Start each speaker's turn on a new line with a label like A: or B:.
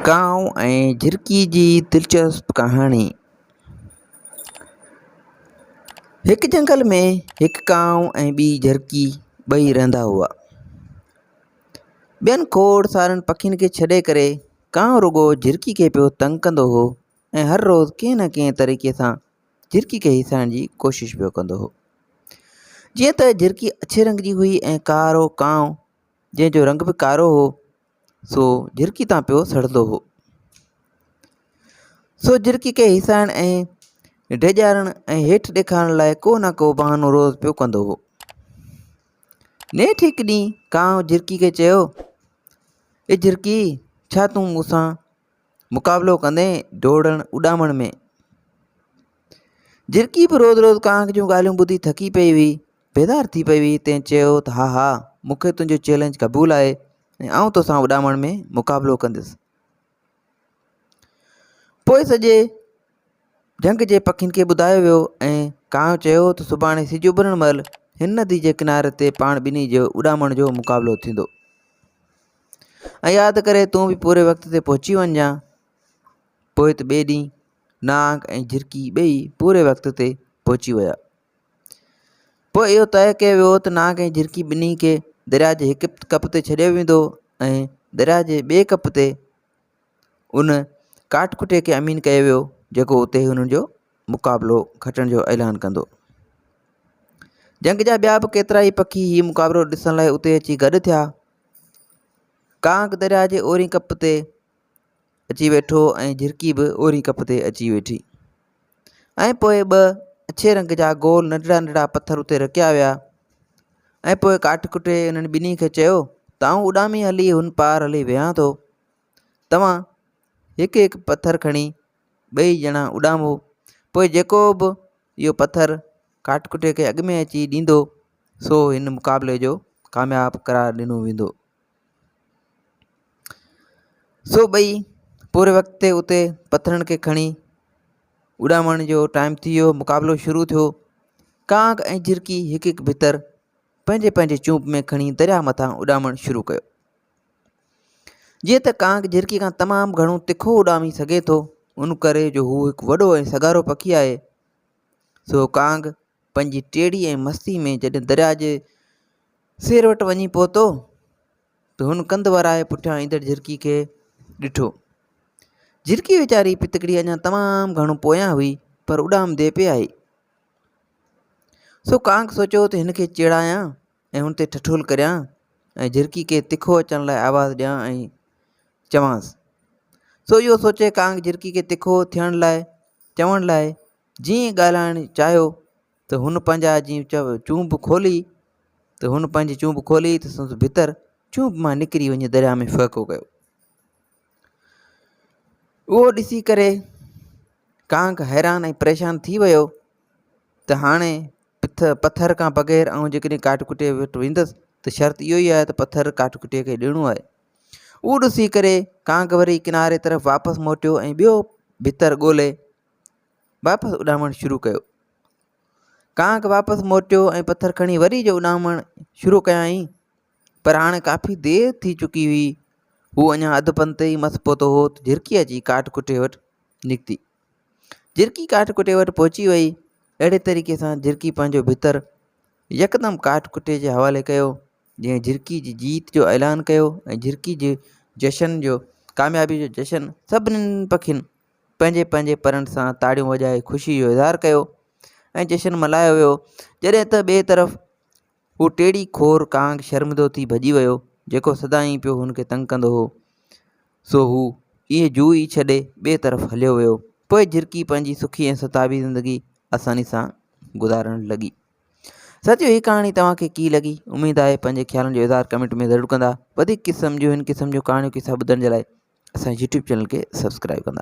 A: ڪانء ۽ جهرڪي جي دلچسپ ڪهاڻي. هڪ جهنگل ۾ هڪ ڪانء ۽ ٻي جهرڪي ٻئي رهندا هئا. ٻين کوڙ سارن پکين کي ڇڏي ڪري ڪانء رڳو جهرڪي کي پيو تنگ ڪندو هو ۽ هر روز ڪنهن نه ڪنهن طريقي سان جهرڪي کي هيسائڻ جي ڪوشش پيو ڪندو هو. جيئن ته جهرڪي اڇي رنگ جي هئي ۽ ڪارو ڪانء جنهن جو رنگ به ڪارو هو سو جهرڪي تان پيو سڙندو هو. سو جهرڪي کي هيسائڻ ۽ ڊيڄارڻ ۽ هيٺ ڏيکارڻ لاء ڪو نه ڪو بهانو روز پيو ڪندو هو. نيٺ هڪ ڏينهن ڪانء جهرڪي کي چيو، اي جهرڪي ڇا تون مون سان مقابلو ڪندين ڊوڙڻ اڏامڻ ۾؟ جهرڪي به روز روز ڪانء جون ڳالهيون ٻڌي ٿڪي پئي هئي. بيزار ٿي پئي هئي، تنهن چيو ته ها ها مون کي تنهنجو چئلينج قبول آهي ۽ آئون توسان اڏامڻ ۾ مقابلو ڪندس. پوء سڄي جهنگ جي پکين کي ٻڌايو ويو ۽ ڪانء چيو ته سڀاڻي سج اڀرڻ مهل هن ندي جي ڪناري تي پاڻ ٻنهي جو اڏامڻ جو مقابلو ٿيندو ۽ ياد ڪري تون به پوري وقت تي پهچي وڃجان. پوء ته ٻئي ڏينهن نانگ ۽ جهرڪي ٻئي پوري وقت تي پهچي ويا. پوء اهو طئي ڪيو ويو ته نانگ ۽ جهرڪي ٻنهي کي درياء جي هڪ ڪپ تي ڇڏيو ويندو ۽ درياء جي ٻئي ڪپ تي ان ڪاٺ ڪٽي کي امين ڪيو ويو جيڪو اتي هنن جو مقابلو کٽڻ جو اعلان ڪندو. جهنگ جا ٻيا به ڪيترائي پکي هي مقابلو ڏسڻ لاء اتي اچي گڏ ٿيا. ڪانگ درياء جي اورين ڪپ تي اچي ويٺو ۽ جهرڪي به اورين ڪپ تي اچي ويٺي ۽ پوء ٻه اڇي رنگ جا گول ننڍڙا ننڍڙا پٿر اتي رکيا ويا ۽ پوء ڪاٺ ڪٽي انهن ٻنهي کي چيو ته آئون اڏامي هلي هن پار هلي ويهان ٿو توهان هڪ هڪ پٿر کڻي ٻئي ڄڻا اڏامو پوء جيڪو به اهو پٿر ڪاٺ ڪٽي کي اڳ ۾ اچي ڏيندو سو هن مقابلي جو ڪامياب قرار ڏنو ويندو. سو ٻئي پوري وقت تي اتي پٿرن کي کڻي اڏامڻ جو ٽائيم ٿي ويو مقابلو شروع ٿيو ڪانگ ۽ جهرڪي هڪ هڪ ڀتر پنهنجي پنهنجي چونپ ۾ کڻي درياء مٿان اڏامڻ شروع ڪيو جيئن ته ڪانگ جهرڪي کان تمام گهڻو تکو اڏامي سگهي ٿو ان ڪري جو هو هڪ وڏو ۽ سگهارو پکي آهي سو ڪانگ پنهنجي ٽيڙي ۽ مستي ۾ جڏهن درياء جي سير وٽ وڃي پهتو ته هن ڪنڌ ورائي پٺيان ايندڙ جهرڪي کي ڏٺو. جهرڪي ويچاري پتڪڙي اڃا تمام گهڻو پويان هئي پر اڏامندي پئي آئي. سو ڪانگ سوچيو ته هن کي چيڙايان ۽ هن تي ٺٺول ڪريان ۽ جهرڪي کي تکو اچڻ لاء آواز ڏيان ۽ چوانس. سو اهو سوچي ڪانگ جهرڪي کي تکو ٿيڻ لاء چوڻ لاء جيئن ڳالهائڻ چاهيو ته هن پنهنجا جي چونب کولي ته هن پنهنجي چونب کولي ته سندس ڀتر چونب مان نڪري وڃي درياء ۾ ڦهڪو ڪيو. اهو ڏسي ڪري ڪانگ حيران ۽ پريشان ٿي ويو ته هاڻي پٿ پٿر کان بغير آئون جيڪڏهن ڪاٺ ڪٽي وٽ ويندس ته شرط اهو ئي آهي ته پٿر ڪاٺ ڪٽي کي ڏيڻو آهي. اهو ڏسي ڪري ڪانگ وري ڪناري طرف واپس موٽيو ۽ ٻيو ڀتر ڳولي واپس اڏامڻ شروع ڪيو. ڪانگ واپس موٽيو ۽ پٿر کڻي وري جو اڏامڻ شروع ڪيائين پر هاڻي ڪافي دير ٿي چڪي هئي. هو اڃا اڌ پنڌ تي ئي مس پهتو هو ته جهرڪي اچي ڪاٺ ڪٽي وٽ نڪتي. جهرڪي ڪاٺ ڪٽي وٽ پهچي وئي. اهڙي طريقي سان جهرڪي پنهنجو ڀتر يڪدم ڪاٺ ڪٽي جي حوالي ڪيو جنهن جهرڪي جي جيت جو اعلان ڪيو ۽ جهرڪي جي جشن جو ڪاميابي جو جشن سڀني پکين پنهنجي پنهنجي پرن سان تاڙيون وڄائي خوشي جو اظهار ڪيو ۽ جشن ملهايو ويو جڏهن ته ٻئي طرف هو ٽيڙي خور ڪانگ شرمندو ٿي ڀڄي ويو جيڪو سدائين پيو هن کي تنگ ڪندو هو سو هو اهي جوء ئي ڇڏي ٻئي طرف هليو ويو پوء جهرڪي پنهنجي سکي ۽ ستابي زندگي آساني سان گذارڻ لڳي ساٿيو هي ڪهاڻي توهان کي ڪي لڳي اميد آهي پنهنجي خيالن جو اظهار ڪمينٽ ۾ ضرور ڪندا وڌيڪ قسم جون هن قسم جون ڪهاڻيون قصا ٻڌڻ جي لاء اسان جي يوٽيوب چينل کي سبسڪرائب ڪندا.